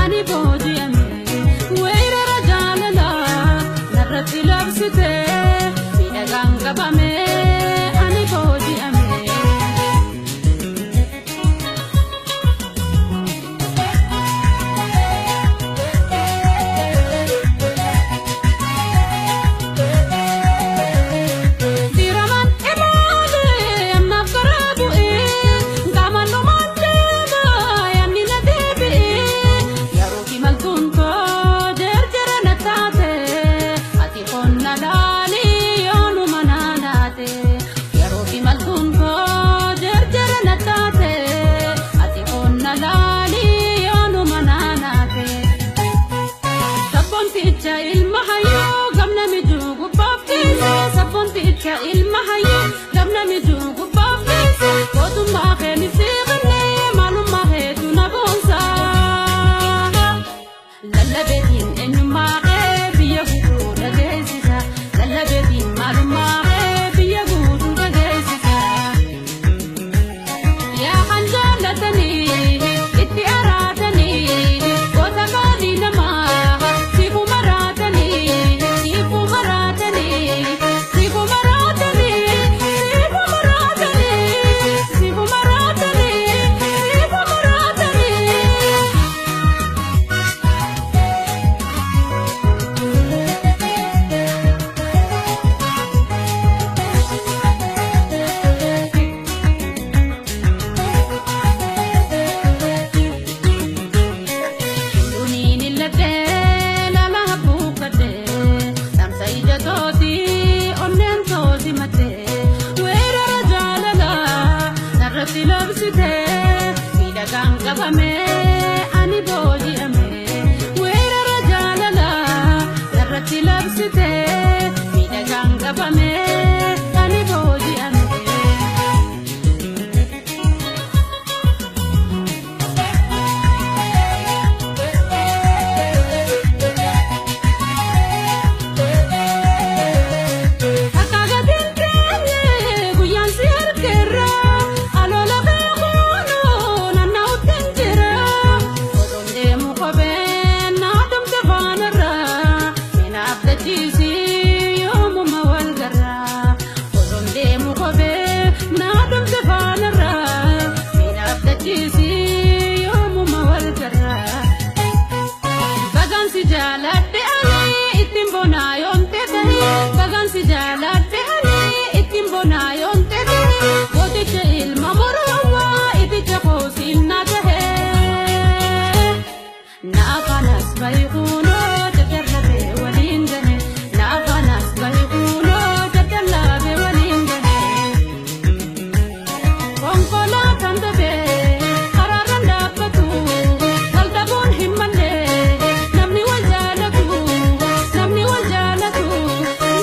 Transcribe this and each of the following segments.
Ani booji'ame weerara jaalalaa narratti labsite miidhagaan qabame ani booji'ame. Diraman imaalee amnaaf karaa bu'ee qaamaan dhumaan deemaa yaadni na deebi'ee yeroo imaltuun koo jarjara na taate ati qonna laalii yoonuma naa naate yeroo imaltuun koo jarjara na taate ati qonna laalii yoonuma naa naate. Sabboonticha ilma hayyuu gamna mijuu gubbaaf keessa sabboonticha ilma hayyuu gamna mijuu gubbaaf keessa gootummaa keenif siiqannee maalummaa heetu na boonsa. Lallabeetiin eenyummaa kee biyya guutuu dhageessisa lallabeetiin maalummaa kee biyya guutuu dhageessisa. Yaa kan jaallatanii itti araatanii goota qaalii namaa siifuu maraatanii siifuu maraatanii siifuu maraatanii siifuu maraatanii siifuu maraatanii siifuu maraatanii. Duniin illee lala buufatee tamsa ija tooti onneen tooti matee weerara jaalalaa narratti labsitee miidhagaan qabamee ani booji'ame weerara jaalalaa narratti labsitee miidhagaan qabamee ani booji'ame. Akka gatiin teenye guyyaan si argeerra aloola beekuun naanna'utti hin jira. Otoon deemu kopheen na dhumte faanarra mina abdachiisi yoomuma wal garra. Otoon deemu kopheen na dhumte faanarra mina abdachiisi yoomuma wal garra. Bagaan si jaaladhe ani ittiin bonaa yoomte ta'e bagaan si jaaladhe ani ittiin bonaa yoomte ta'e gooticha ilma morowaa iticha koosiin na gahe. Na afaanas baay'uunoo jajjarrabee waliin gahe na afaanas baay'uunoo jajjallaabee waliin gahe. Konkolaataan dabee karaarraan dhaabbatu wal dhabuun hin malle namni wal jaalatu namni wal jaalatu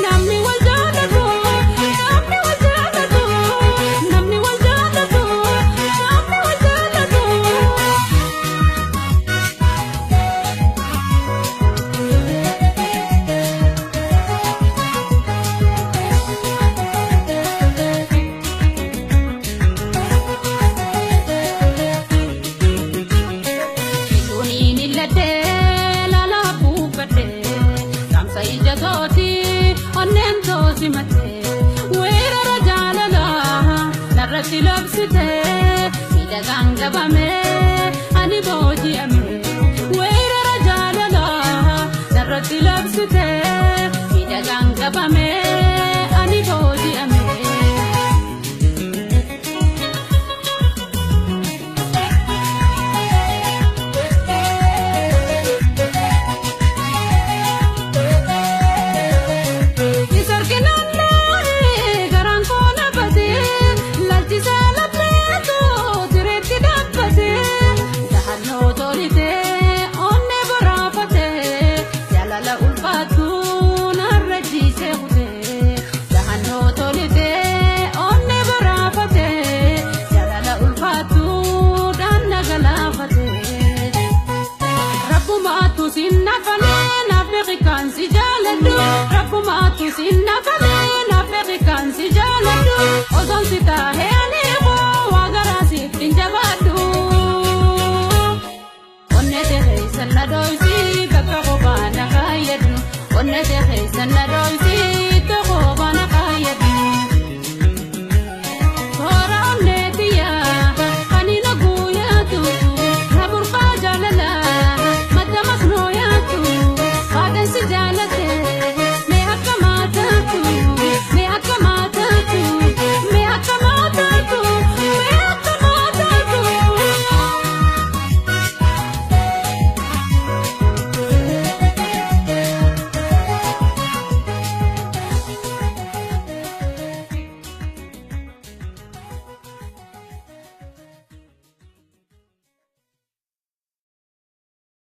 namni wal jaalatu namni wal jaalatu namni wal jaalatu namni wal jaalatu. Duniin illee lala buufadhee tamsa ija tooti onneen toosi matee weerara jaalalaa narratti labsitee miidhagaan qabamee ani booji'ame weerara jaalalaa narratti labsitee miidhagaan qabamee ani booji'ame. Sinna.